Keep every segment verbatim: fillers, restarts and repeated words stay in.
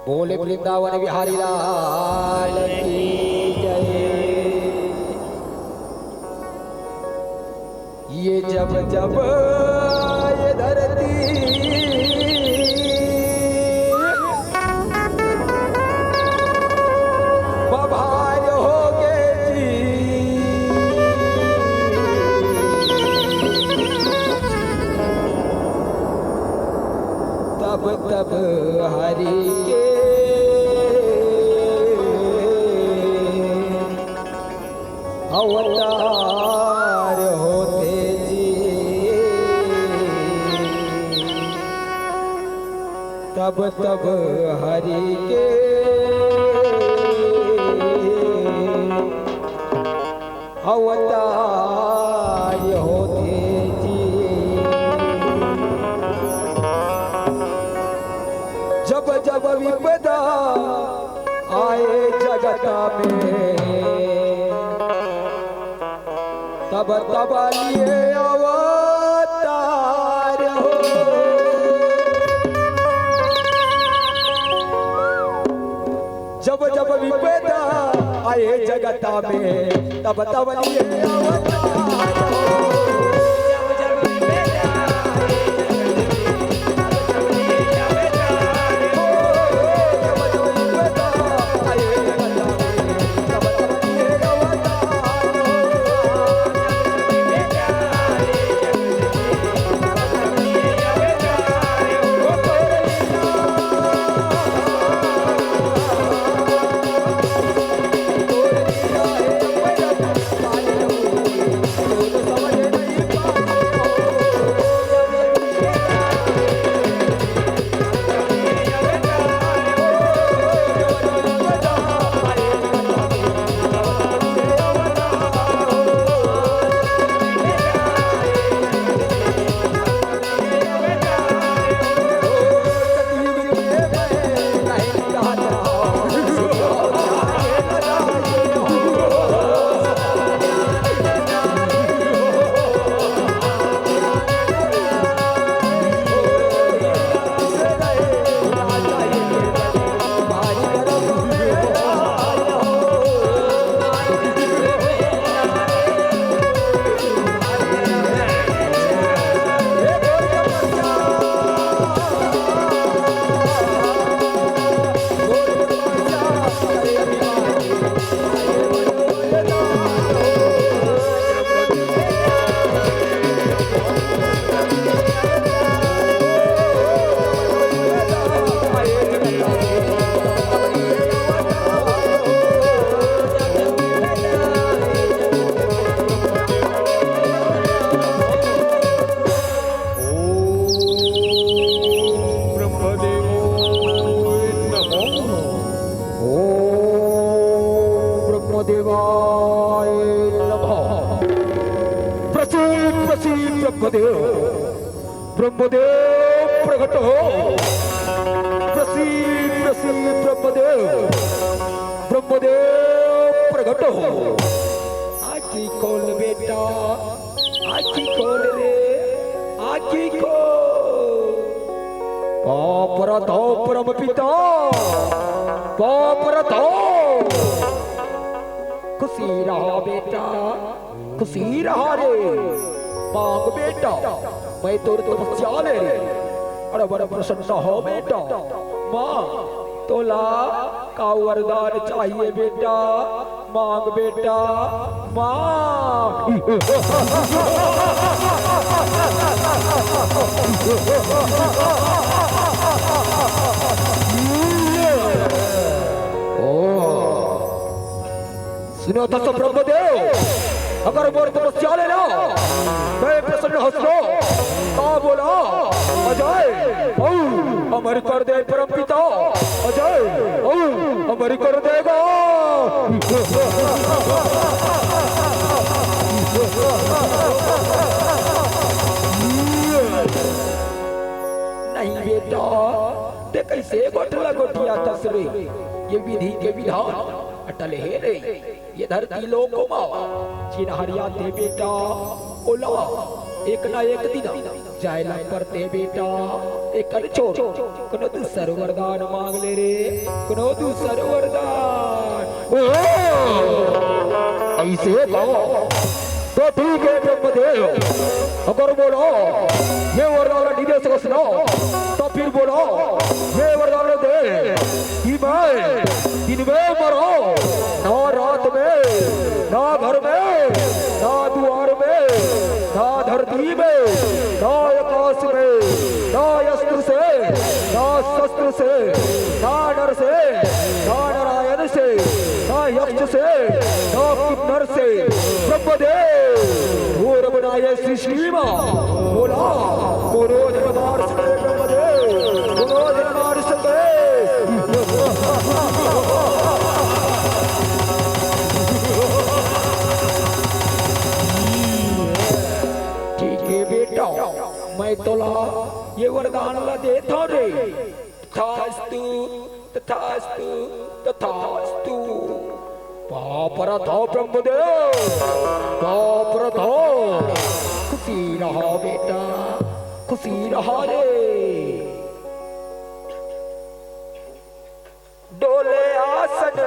बोले वृंदावन बिहारी लाल की जय। ये जब जब ये धरती बभार होगे जी, तब तब हरि के अवतार होथे जी, तब तब हरि के अवतार होथे जी। जब जब विपदा आए जगत में, तब तब लिए अवतार हो। जब जब विपदा आए जगत में, तब तब लिए अवतार हो। ओम ब्रह्मदेवाय नमः। ओम ब्रह्मदेवाय नमः। प्रसीद, प्रसीद ब्रह्मदेव। ब्रह्मदेव प्रकट हो। प्रसीद, प्रसीद ब्रह्मदेव। ब्रह्मदेव प्रकट हो। आँखी खोल बेटा, आँखी खोल रे, आँखी खोल। पाँव परत हँव परम पिता, पाँव परत हँव। खुशी रहा बेटा, खुशी रहा रे। मांग बेटा, मैं तोर तपस्या ले रे। अरे बड़ा प्रसन्न हो बेटा। मांग, तोला का वरदान चाहिए बेटा? मांग बेटा, मांग। ओ, सुनत हस ब्रह्मदेव, अगर मोर तपस्या ले ना, मैं प्रसन्न हँव तो, का बोला, अजय, अउ अमर कर दे परम पिता, अजय, अउ अमर कर देगा। नहीं बेटा, ते कैसे गोठला गोठियाथस रे? ये विधि के विधान अटल हे रे। ये धरती लोक मा जेन हरियाथे बेटा, ओला एक ना एक दिन जाय ला परथे बेटा। एकर छोड़, कोनो दूसर वरदान मांग ले रे, कोनो दूसर वरदान। ओ, अइसे का? तो ठीक हे ब्रह्मदेव, अगर मोला ये वरदान नइ दे सकस ना, तो फिर मोला ये वरदान दे कि मैं दिन में मरंव, ना रात में, ना घर में, ना दुवार में, ना धरती में, ना आकाश में, ना अस्त्र से, ना शस्त्र से, ना नर से, ना नारायण से, ना यक्ष से, ना किन्नर से, ब्रह्मदेव, घोर बनाए सृष्टि में, बोला, कोनो झन मार सके ब्रह्मदेव, कोनो झन मार सके। ठीक हे बेटा, मैं तोला ये वरदान ला देथंव रे। तथास्तु, तथास्तु, तथास्तु। पाप रथो ब्रह्मदेव, पाप रथो। खुशी रहा बेटा, खुशी रहा रे। डोले आसन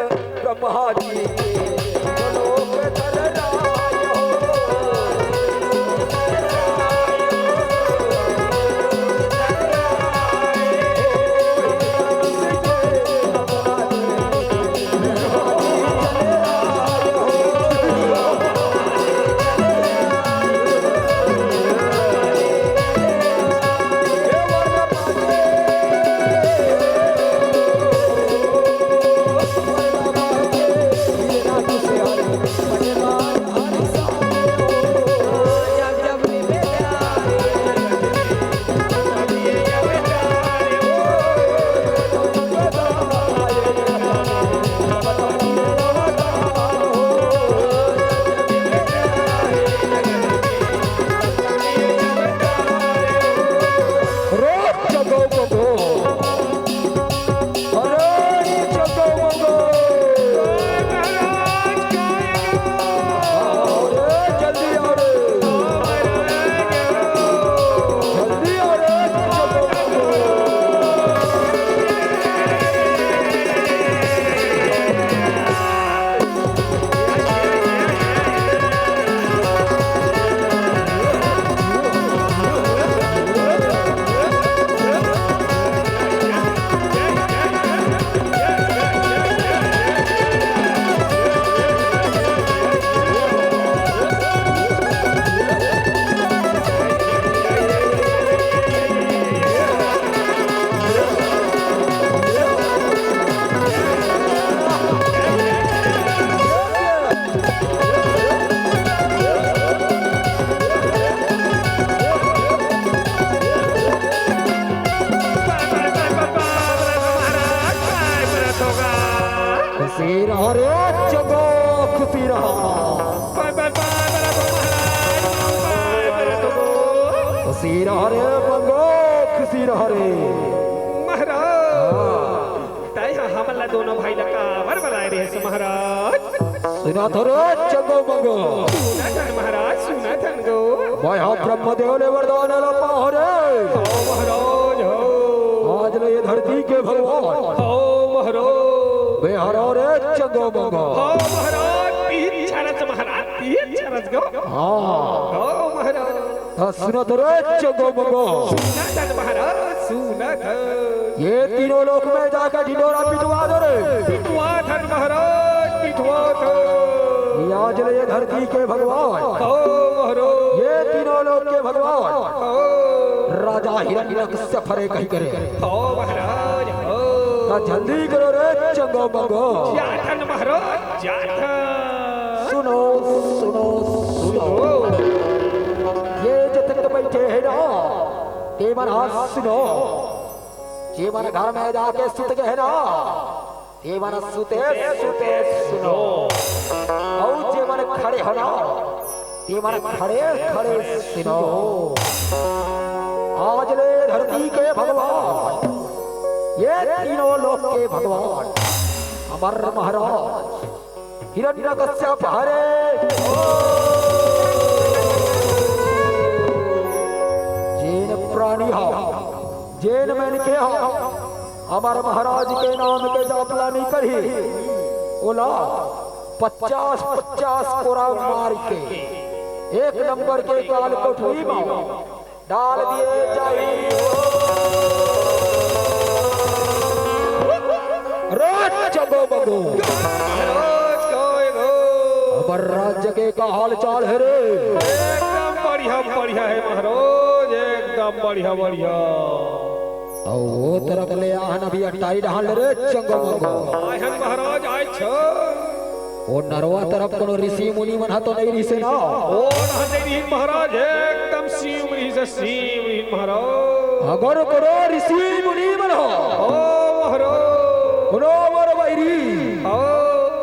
ब्रह्मा जी के, लोक धरणाय हो। अरे, जय जगो मंगो। अरे, जल्दी आओ रे। जल्दी आओ रे, जय जगो मंगो। खुशी रहा रे चंगो, खुशी रहा। खुशी रहा रे मंगो, खुशी रहा रे। महाराज, हाँ। तैं ह हमन ला दोनों भाई ला काबर बलाए रहे हस महाराज? सुनत हस रे चंगो मंगो। सुनत हन महाराज, सुनत हन गो। मैं ह ब्रह्मदेव ले वरदान ला पाहूं रे। हव महाराज, हव। आज ले ये धरती के भगवान। हव महाराज। मैं हरंव रे चंगो मंगो। हव महाराज, तीर छरस महाराज, तीर छरस गो। हाँ। हव महाराज। त सुनत हस रे चंगो मंगो। सुनत हन महाराज, सुनत हन। ये तीनों लोक में जाके ढिंढोरा पिटवा दो रे। पिटवात हन महाराज, पिटवात हन। ये आज ले ये धरती के भगवान। हव महाराज। ये तीनों लोक के भगवान। हव। राजा हिरण्यकश्यप हरे कहि करे। हव महाराज, हव। त जल्दी करो रे चंगो मंगो। जात हन महाराज, जात हन। सुनो, सुनो, सुनो। ये जतक बइठे हे ना, ते मन ह सुनो। जे मन घर में जाके सुत गे हे ना, ते मन सुते, सुते सुनो। अउ जे मन खड़े हो ना, ते मन खड़े, खड़े सुनो। आज ले धरती के भगवान, ये तीनों लोक के भगवान, हमर महाराज हिरण्यकश्यप हरे। रानी हा, जेन मन के हा हमर महाराज के नाम के जाप ला नइ करही, ओला पचास पचास कोरा मार के एक नंबर के काल कोठरी म डाल दिए जाही। अरे चंगो मंगो, महाराज, काय हो? हमर राज्य के का हाल चाल हे रे? एकदम बढ़िया, बढ़िया हे महाराज, एकदम बढ़िया, बढ़िया। अउ ओ तरफ ले आहन अभी अटारी डहान ले रे चंगो मंगो। आय हन महाराज, आय छ। ओ नरवा तरफ कोनो ऋषि मुनि मन ह तो नइ रिहिसे ना? ओ नइ रिहिन महाराज, एकदम सीम रिहिसे, सीम रिहिन महाराज। अगर कोनो ऋषि मुनि मन ह ओ महाराज। कोनो मोर वैरी, ओ।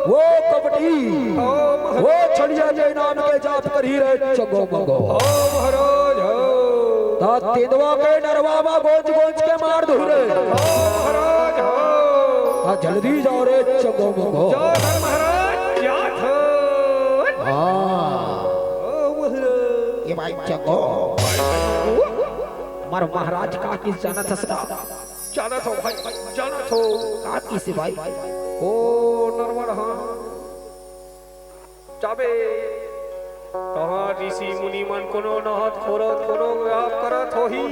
वो कपटी, ओ महाराज। वो छलिया के नाम के जाप करही रे चंगो मंगो। ओ महाराज, ओ। ता तेंदवा के नरवा मा गोंज गोंज के मार दूहूं रे। ओ महाराज, ओ। आ जल्दी जाव रे चंगो मंगो। जाव धर महाराज, जात हो। हाँ। ओ महाराज। ए भाई चंगो। हमर महाराज का किहिस जानत हस का? जानत हो भाई, जानत हो। का किहिस भाई? ओ नरवा, हाँ। जाबे, कहाँ ऋषि मुनि मन कोनो नहात खोरत, कोनो जाप करत होही।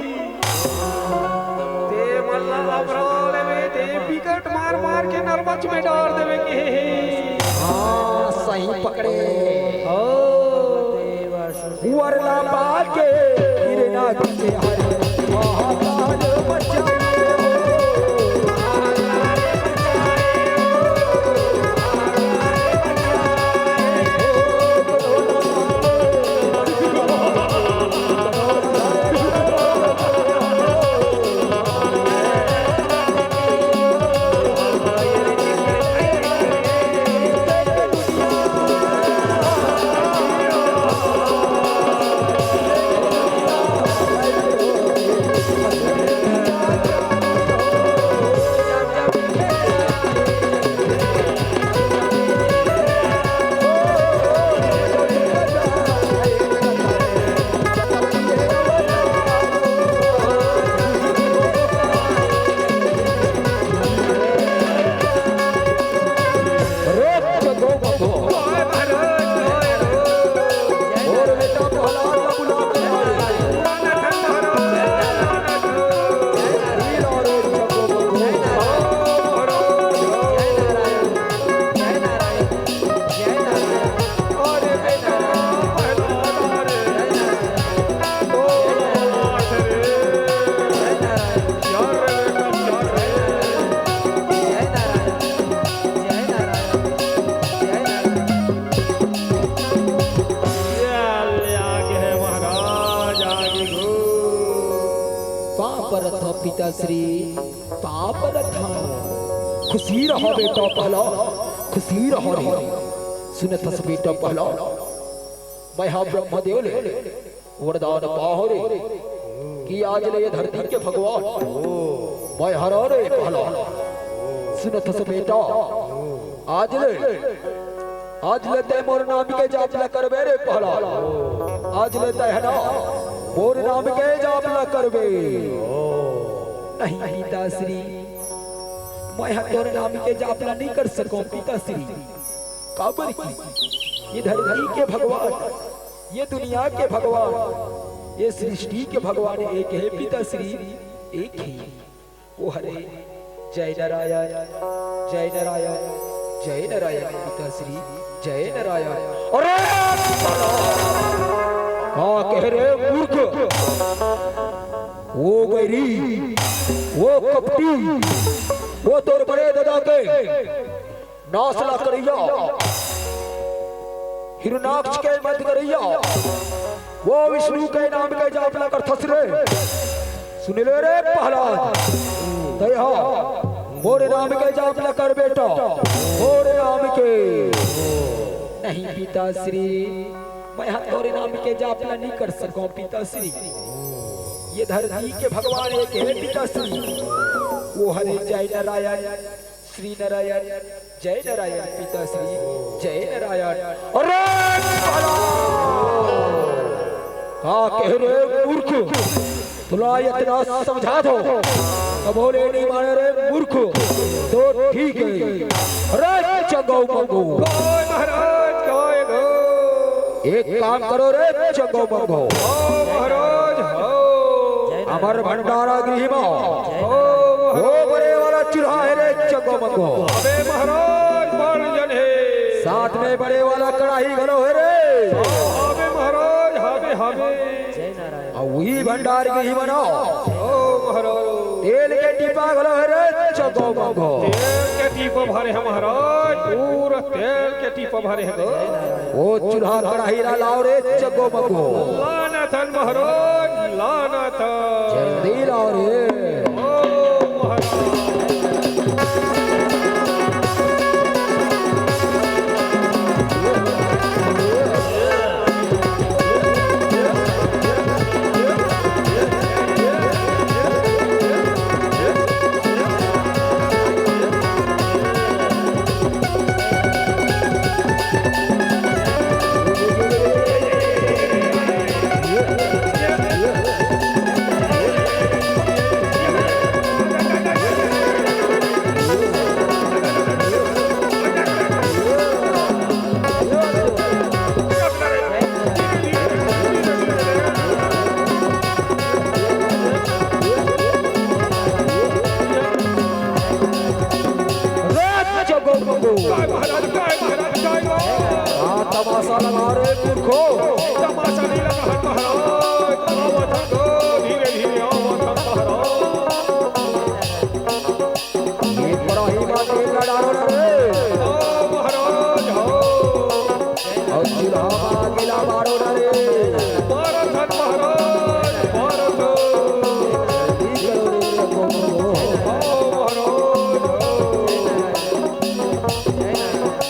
ते मन ला अमरा लेबे, ते बिकट मार मार के नरमच में डार देबे के हे। हाँ, सही पकड़े। ओ। वरला पाके गिरना के हरे महाकाल मचाए हो। आगे है महाराज, आगे गो। पाँव परत हँव पिताश्री, पाँव परत हँव। खुशी रहा बेटा पहला, खुशी रहा रे। सुनत हस बेटा पहला, मैं हा ब्रह्मदेव ले वरदान पाहूँ रे कि आज ले ये धरती के भगवान मैं हरँव रे पहला। सुनत हस बेटा, आज ले, आज ले तैं मोर नाम के जाप ला करबे रे पहला। आज ले तैं ह ना मोर नाम के जाप ला करबे। नहीं पिताश्री, मैं ह तोर नाम के जाप ला नहीं कर सकँव पिताश्री। काबर कि ये धरती के भगवान, ये दुनिया के भगवान, ये सृष्टि के भगवान एक हे पिताश्री, एक हे। वो हरे जय नारायण, जय नारायण, जय नारायण पिताश्री, जय नारायण। अरे का कहे रे मूर्ख, वो बैरी, वो कपटी, वो तोर बड़े दादा के नास ला करइया, हिरणाक्ष के मत करइया, वो विष्णु के नाम के जाप ला करथस रे। सुन ले रे प्रहलाद, तैं हा मोर नाम के जाप ला कर बेटा, मोर नाम के। नहीं पिताश्री, मैं हा तोर नाम के जाप ला नहीं कर सकँव पिताश्री। ये धरती के भगवान एक हे पिताश्री, वो हरे जय नारायण, श्री नारायण, जय नारायण पिताश्री, जय नारायण। अरे बाला! का कहे रे मूर्ख? तोला इतना समझा दो, कभो ले नहीं माने रे मूर्ख। तो ठीक है रे चंगो मंगो। काय महाराज, काय गो? एक काम करो रे चंगो मंगो। हो महाराज, हो। हमर भंडारा गृह मा हो महाराज। वो बड़े वाला चूल्हा है रे चंगो मंगो। अबे महाराज, बड़ जन है। साथ में बड़े वाला कढ़ाई घलो है रे। हो, अबे महाराज, हबे, हबे। अउ उही भंडार के ही बनाओ। ओ महाराज। तेल के टीपा घलो है रे चंगो मंगो। तेल के टीपा भरे है महाराज, पूरा तेल के टीपा भरे है गो। ओ चूल्हा कढ़ाई ला लाओ रे चंगो मंगो। लाना थन महाराज, लाना थन। जल्दी लाओ रे। ओ महाराज। रे जगो बगो। काय महाराज, काय महाराज, काय हो? हाँ, तमाशा लगा रे मूर्खो। तमाशा नहीं लगा है महाराज। आवत हन गो, धीरे धीरे आवत हन महाराज। ये कढ़ाई मा तेल ला डारो ना रे। ओ महाराज, हो। अउ चूल्हा मा अगिला बारो ना रे। बारो थन महाराज, बारो थन। जल्दी करो रे, जल्दी करो। ओ महाराज, हो। जय नारायण,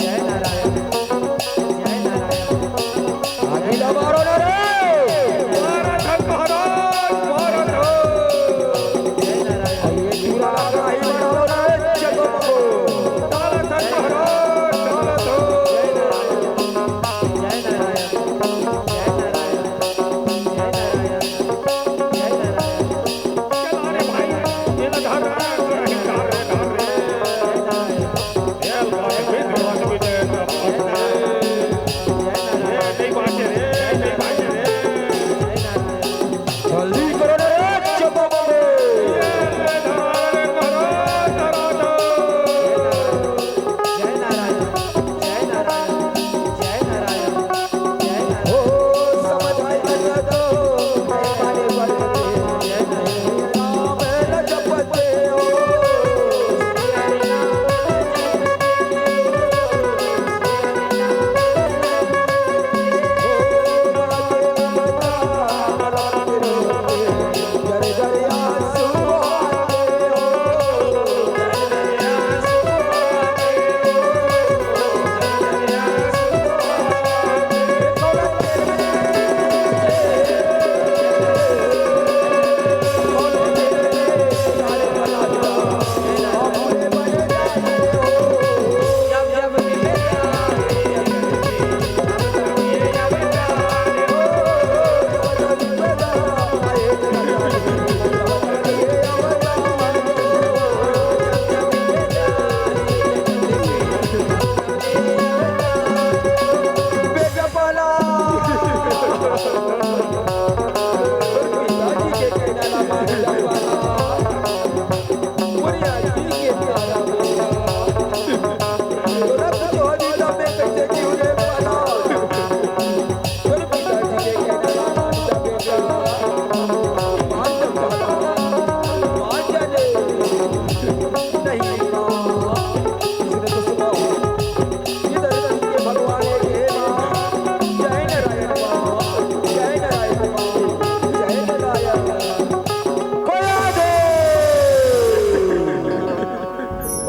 जय नारायण, जय नारायण। अगिला बारो ना रे। बारो थन महाराज, बारो थन। जय नारायण। ये पूरा कढ़ाई मा डालो ना रे, चलो। बारो थन महाराज, बारो थन। जय नारायण, जय नारायण, जय नारायण, जय नारायण। चल, अरे भाई, ये ना धर रहा है, धर रहा है, धर रहा है। ये भाई, फिर धर रहा है, ये नहीं बाजे रे, नहीं बाजे रे। जल्दी करो रे, चलो बाबू। ये धर रहा है, धर रहा है, धर रहा है। जय नारायण, जय नारायण, जय नारायण, जय नारायण। ओ समझ आई गया तो, मैं माने वाले थे। जय नारायण। राम लजपत हो।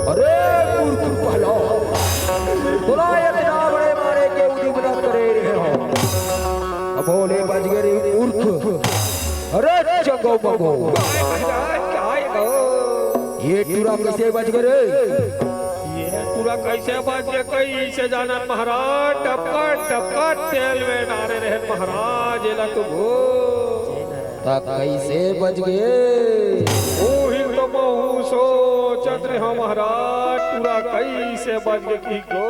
अरे मूर्ख पहलवान, तोला इतना बड़े मारे के उद्यम न करे रहे हो। अब बोले बच गए रे मूर्ख। अरे चंगो मंगो। ये टूरा कैसे बच गए रे? ये टूरा कइसे बच गे, कइसे जानन महाराज? टपका टपका तेल में डारे रहेन महाराज, एला तो भो। त कइसे बच गे? ओही तो महूं सोचत रेहेंव महाराज, टूरा कइसे बच गे कहिके।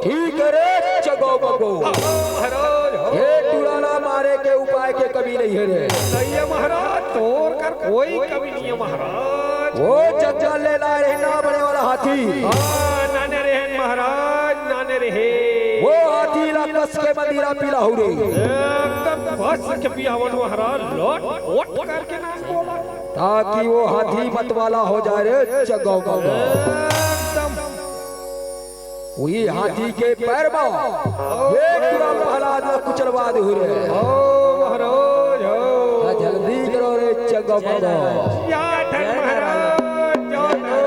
ठीक हे रे चगो बगो। महाराज, हो। ए टूरा ला मारे के उपाय के कमी नइ हे रे। सही हे महाराज, तोर कर कोई कमी नइ हे महाराज। ओ जंगल ले लाय रहेन ना बड़े वाला हाथी। हाँ, नाने रहेन महाराज, नाने रहेन। ओ हाथी ला कस के मदिरा पिलाहू रे। एकदम कस के पियावन महाराज, लोट पोट करके ना बोला। ताकि ओ हाथी मतवाला हो जाय रे चगो बगो। एकदम। उही हाथी के पैर म ए टूरा प्रहलाद ला कुचलवा देहू रे। हो महाराज, हो। त जल्दी करो रे चगो बगो। या धन महाराज, या धन।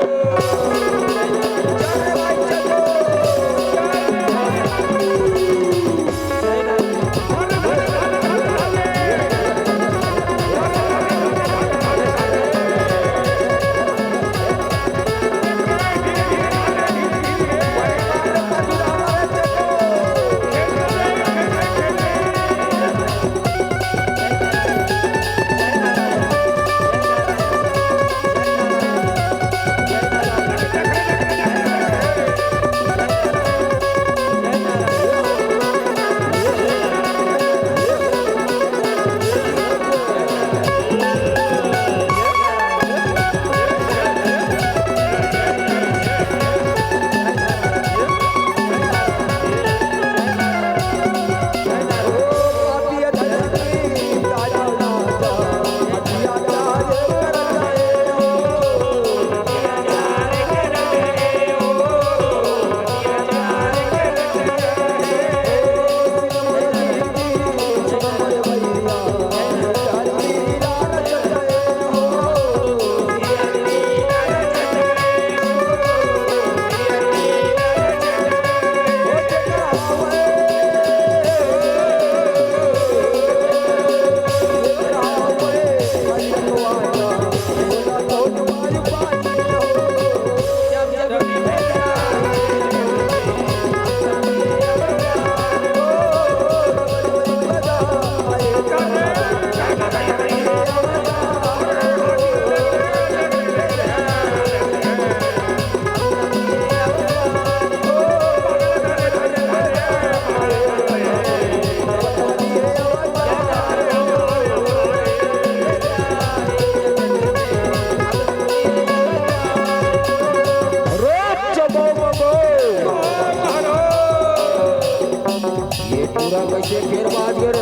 ये टूरा कइसे फेर बाज गे रे?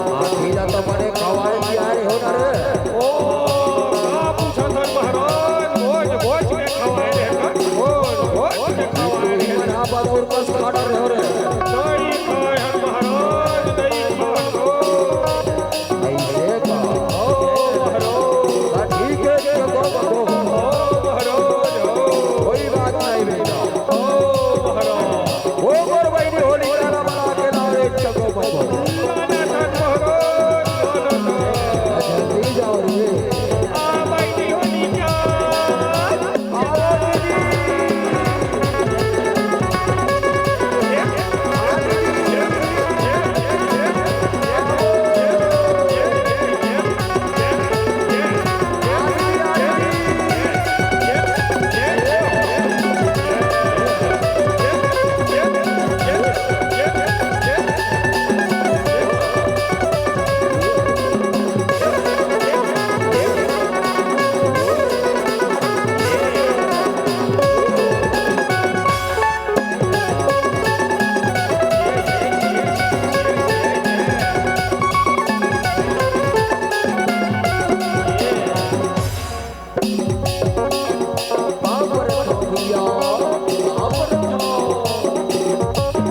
हाथी ला तो बने खवाए पियाए हो ना रे। ओ, का पूछत हन महाराज? भोज, भोज के खवाए रहे का? भोज, भोज के खवाए रहे। बराबर और कस खाना रहे रे। नहीं खाए हन महाराज, नहीं खाए हन। अइसे का? ओ महाराज। हाँ, ठीक हे, ठीक हे, गो, गो। ओ महाराज, ओ। कोई बात नहीं बेटा। ओ महाराज। ओ मोर बहिनी होलिका ला बला के लाओ रे चगो बगो। जल्दी जाओ रे।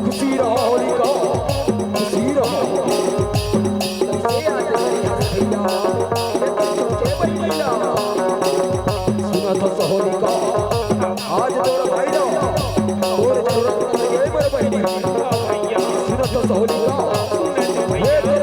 खुशी रहो होलिका, खुशी रहो। कैसे आज भैया, सुनत हस होलिका, आज तोर भाई ला, तोर छोरा के बर बहिनी। सुनत हस होलिका, हे तो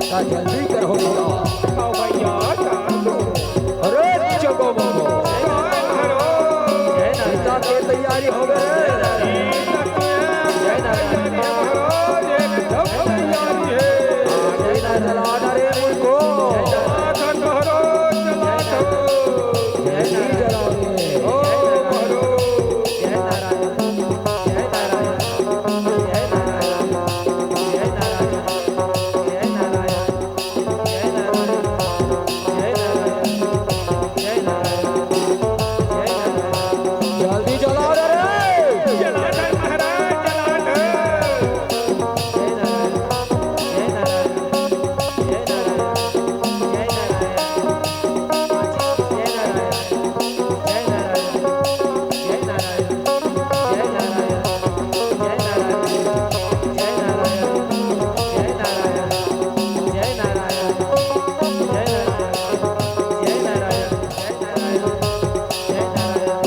का जल्दी करहो भैया। अरे जगो बाबू, सीता के तैयारी हो गए। जय नारायण। जय नारायण। अरे मुझको। जय नारायण। जय नारायण। जय नारायण। जय नारायण। जय नारायण। जय नारायण। जय नारायण। जय नारायण। जय नारायण। जय नारायण। जल्दी चलाओ रे। जय नारायण महाराज, जय नारायण। जय नारायण। जय नारायण। जय नारायण। जय नारायण। जय नारायण। जय नारायण। जय नारायण। जय नारायण। जय नारायण। जय नारायण। जय नारायण। जय नारायण। जय नारायण। जय नारायण। जय नारायण।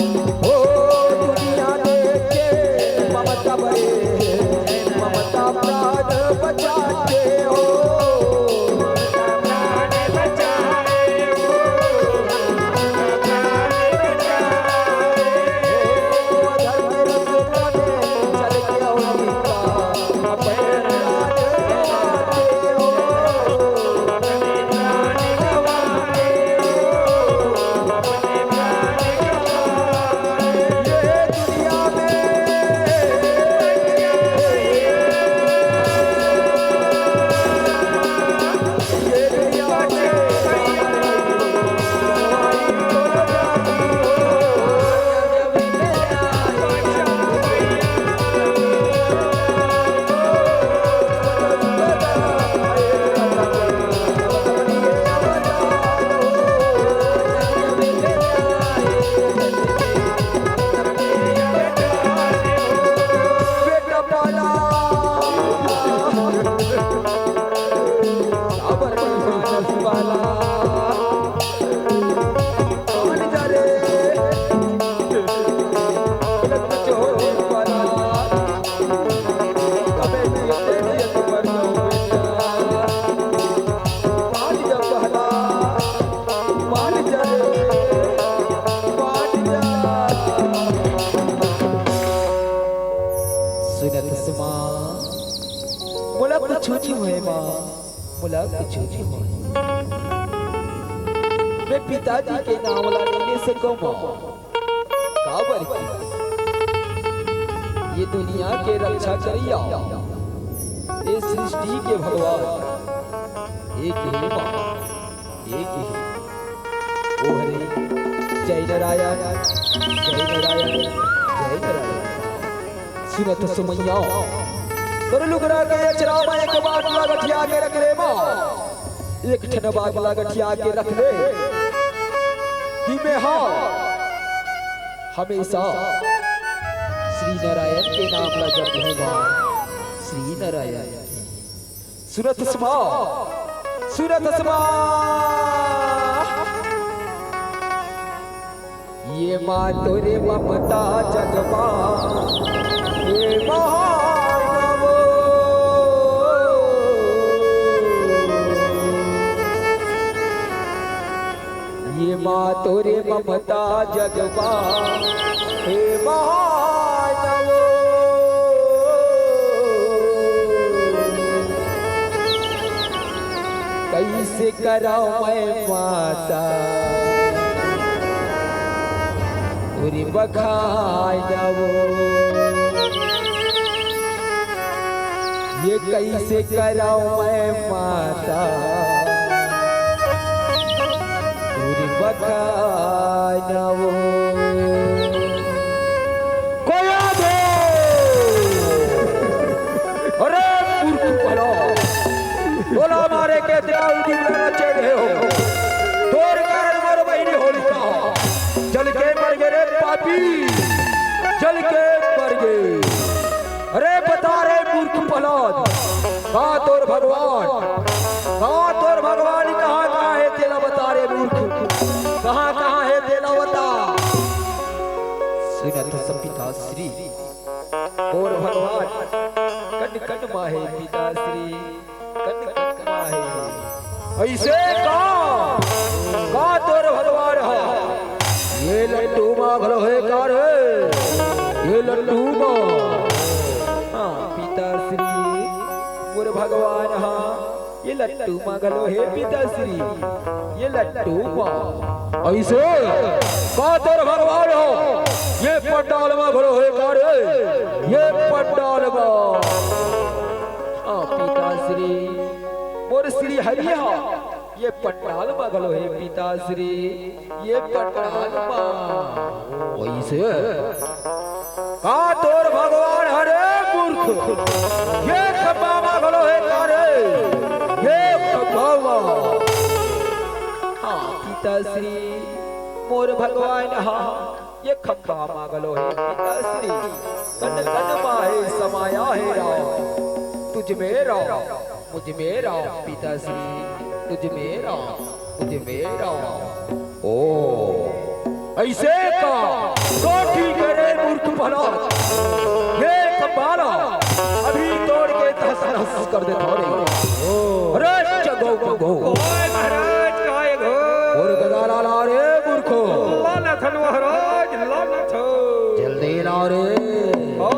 ओ दुनिया देखे ममता बरे, ममता प्राण बचाते हो। ममता प्राण बचाए हो। ममता प्राण बचाए हो। ओ धर्म रस्ता में चल के हो सीता। सुनत हस माँ, मोला कुछु नइ होय माँ, मोला कुछु नइ होय। मैं पिताजी के नाम ला नइ ले सकंव माँ। काबर कि ये दुनिया के रक्षा करइया, ये सृष्टि के भगवान एक ही माँ, एक ही। ओ हरे, जय नारायण, जय नारायण, जय नारायण। सुनत हस मैया, तोर लुगरा के अचरा म एक बात ला गठिया के रख ले माँ। एक ठन बात ला गठिया के रख ले कि मैं हा हमेशा श्री नारायण के नाम ला जपहूँ माँ। श्री नारायण। सुनत हस माँ, सुनत हस माँ। ये माँ तोरे ममता जगमा, ये माँ नवो। ये माँ तोरे ममता जगमा, हे मानवो। कइसे करव मैं माता तोरे बखानवो। ये कइसे करव मैं माता तोरे बखानवो। कोया दो। अरे मूर्ख भला, तोला मारे के त्याल दिवला रचे रहे हो। तोर कारण मोर बहिनी होलिका जल के मर गे रे पापी, जल के मर गे। अरे बता रे मूर्ख प्रहलाद, का तोर भगवान, का तोर भगवान कहाँ, कहाँ हे तेला बता रे मूर्ख, कहाँ, कहाँ हे तेला बता। सुनत हस पिताश्री, मोर भगवान कन कन मा हे पिताश्री, कन अइसे का? का तोर भगवान ह? ये लट्टू मा घलो हे का रे? ये लट्टू मा। हाँ, पिताश्री, मोर भगवान ह, ये लट्टू मा घलो हे पिताश्री, ये लट्टू मा। अइसे का तोर भगवान ह? ये पंडाल मा घलो हे का रे? ये पंडाल मा। हाँ, पिताश्री, मोर श्री हरि ह, ये पंडाल मा घलो हे पिताश्री, ये पंडाल मा। अइसे का तोर भगवान ह रे मूर्ख? ये खंभा मा घलो हे का रे? ये खंभा मा। हाँ, पिताश्री, मोर भगवान ह, ये खंभा मा घलो हे पिताश्री, कण कण मा हे समाया हे राम, तुझ में राम, मुझ में राम, पिताश्री, तुझ में राम, मुझ में राम। ओ, अइसे का? तो ठीक हे रे मूर्ख भला, ये खंभा ला अभी तोड़ के तहस नहस कर देथंव रे। अरे चगो पगो। ओए महाराज, काय हो? अउ गदा ला ला रे मूर्खो। लानत हन महाराज, लानत हन। जल्दी ला रे। ओ।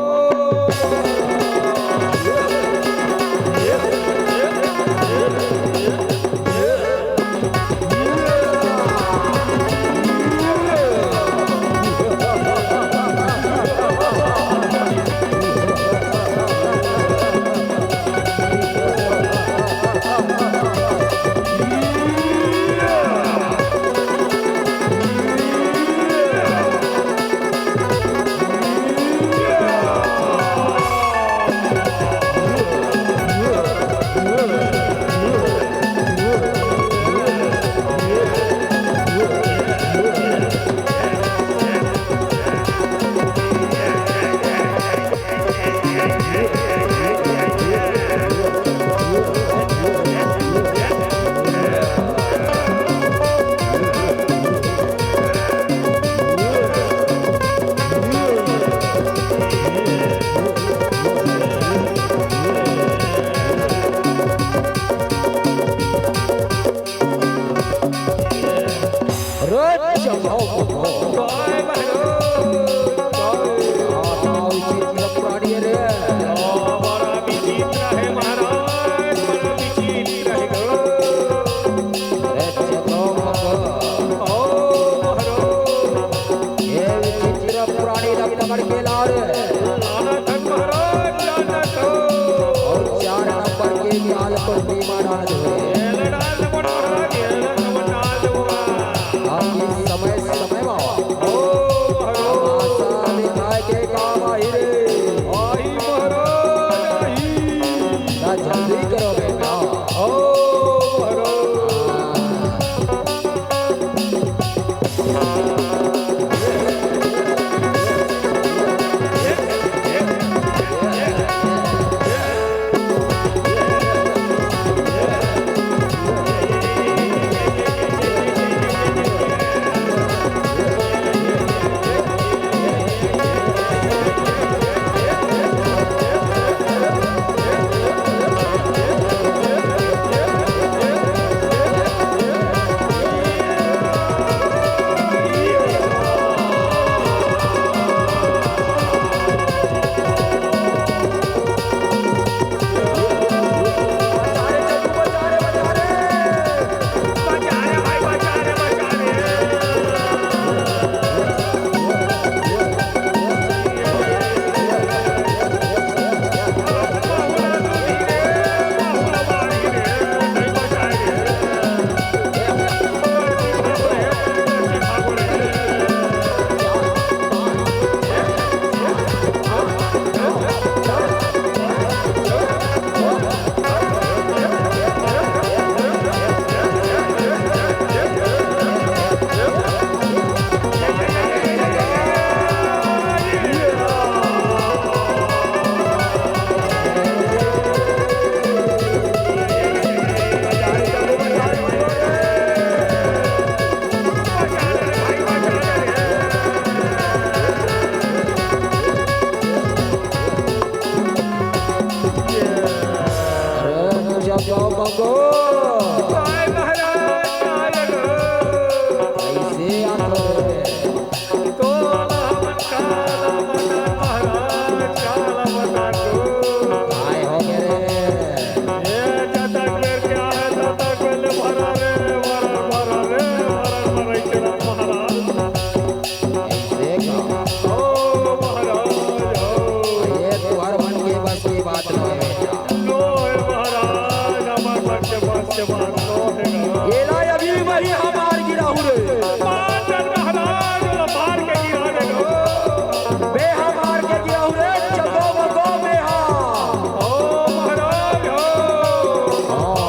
अरे चलाओ, चलाओ। जय महाराज, जय। आ, आ, विचित्र प्राणी रे। आ, बड़ा विचित्र हे महाराज, बड़ा विचित्र हे गो। अरे चलाओ, बाबा। ओ महाराज। ये विचित्र प्राणी ला पकड़ के ला रे। लानत हन महाराज, लानत हन। अउ चार नंबर के जाल को सीमा डाल दो। ताकि समय समय मा ओ महाराज। तमाशा दिखाय के काम आही रे। आही महाराज, आही। ना जल्दी करो बेटा। ओ महाराज। अरे, जब जाओ मंगो। एला अभी वही हमार गिराहू रे। मार डाल महाराज, ओला मार के गिरा दे गा। बे हमार के गिराहू रे, चको मको बे हा। ओ महाराज हो। हाँ।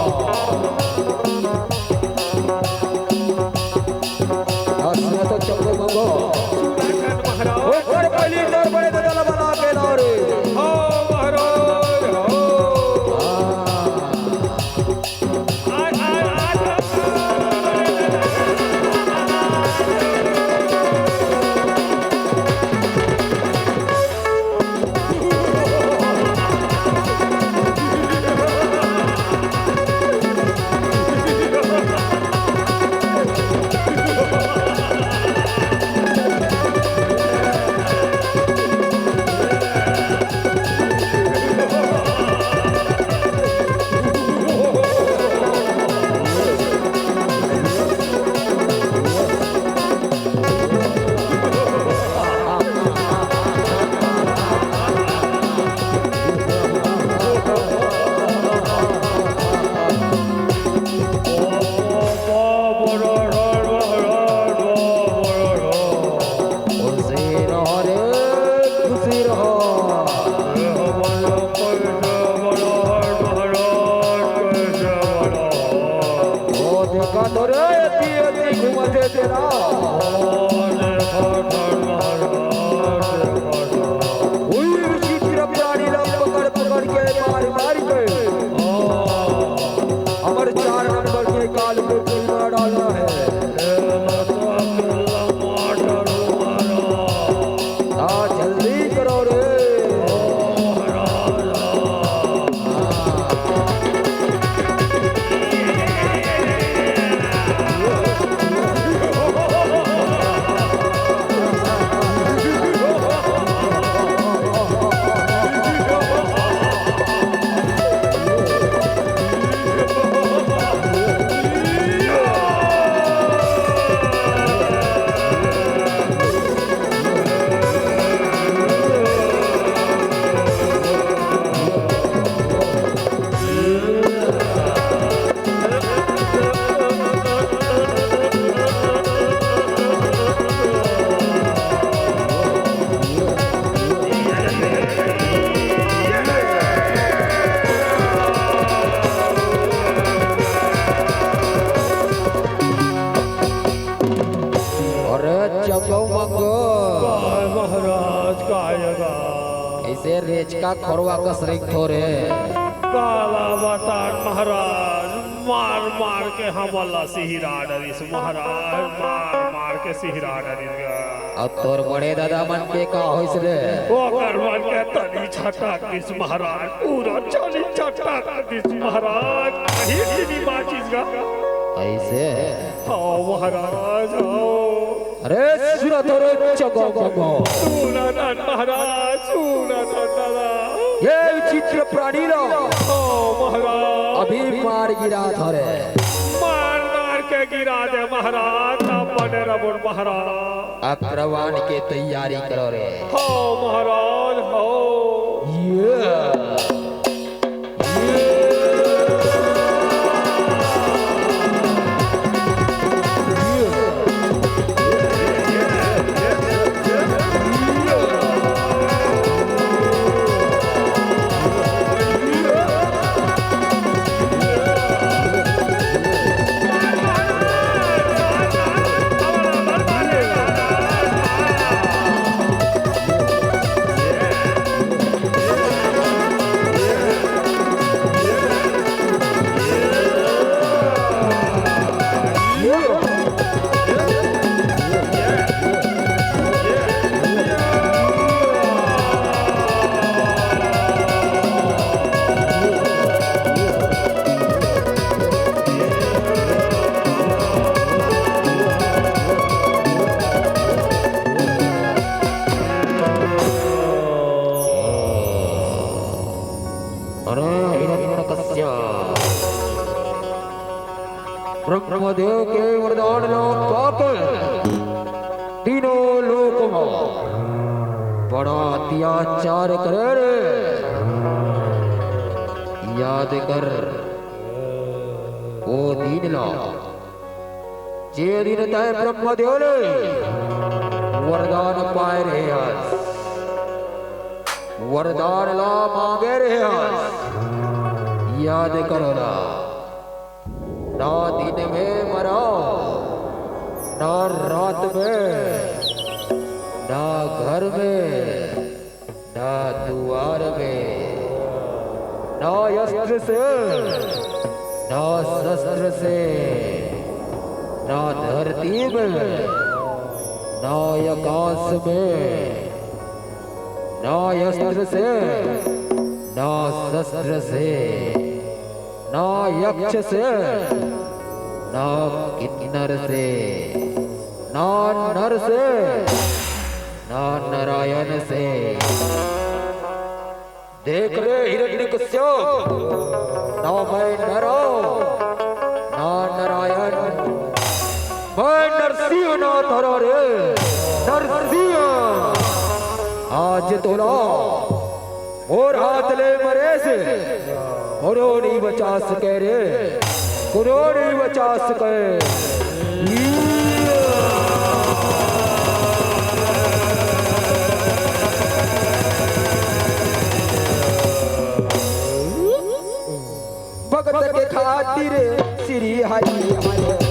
हाँ, सुना तो चको मको। सुना कर महाराज। ओकर पहली तोर बड़े दादा ला बला के लाओ रे। हो महाराज हो। हाँ। खुशी रहो रे, खुशी रहो। ओ देखा तो रे, एती, एती घूमत हे तेला। उही विचित्र प्राणी ला पकड़, पकड़ के, मार, मार के हमर चार नंबर के काल को कुइयां डालना हे। हाँ, जल्दी करो रे। अरे चको मंगो। काय महाराज, काय गा? अइसे रेचका खोरवा कस रेंगथो रे। काला बतान महाराज, मार मार के हमन ला सिहरा डरिस महाराज, मार मार के सिहरा डरिस गा। अब तोर बड़े दादा मन के का होइस रे? ओकर मन के तनी छटक दिस महाराज, पूरा चली छटक दिस महाराज, कहीं भी नहीं बाचिस गा। अइसे? हाँ महाराज, हाँ। अरे सुनत हो रे चको मको। सुनत हन महाराज, सुनत हन दादा। ये विचित्र प्राणी ला। हाँ महाराज। अभी मार गिरात हो रे। मार मार के गिरा दे महाराज, तब बने रबुन महाराज। आक्रमण के तैयारी करो रे। हाँ महाराज, हाँ। ये। अरे हिरण्यकश्यप, ब्रह्मदेव के वरदान ला पाके तीनों लोक मा बड़ा अत्याचार करे रे। याद कर, ला, जे दिन तैं ब्रह्मदेव ले वरदान पाए रहे हस, वरदान ला मांगे रहे हस, याद कर ओला। ना दिन में मरव, ना रात में, ना घर में, ना दुआर में, ना अस्त्र से, ना शस्त्र से, ना धरती में, ना आकाश में, ना अस्त्र से, ना शस्त्र से, ना यक्ष से, ना किन्नर से, ना नर से, ना नारायण से। देख रे हिरण्यकश्यप, ना मैं नर हूँ, ना नारायण, मैं नरसिंह नाथ हरँव रे, नरसिंह। आज तोला मोर हाथ ले मरे से कोनो नइ बचा सके रे, कोनो नइ बचा सके। भगत के खातिर श्री हरि हरे।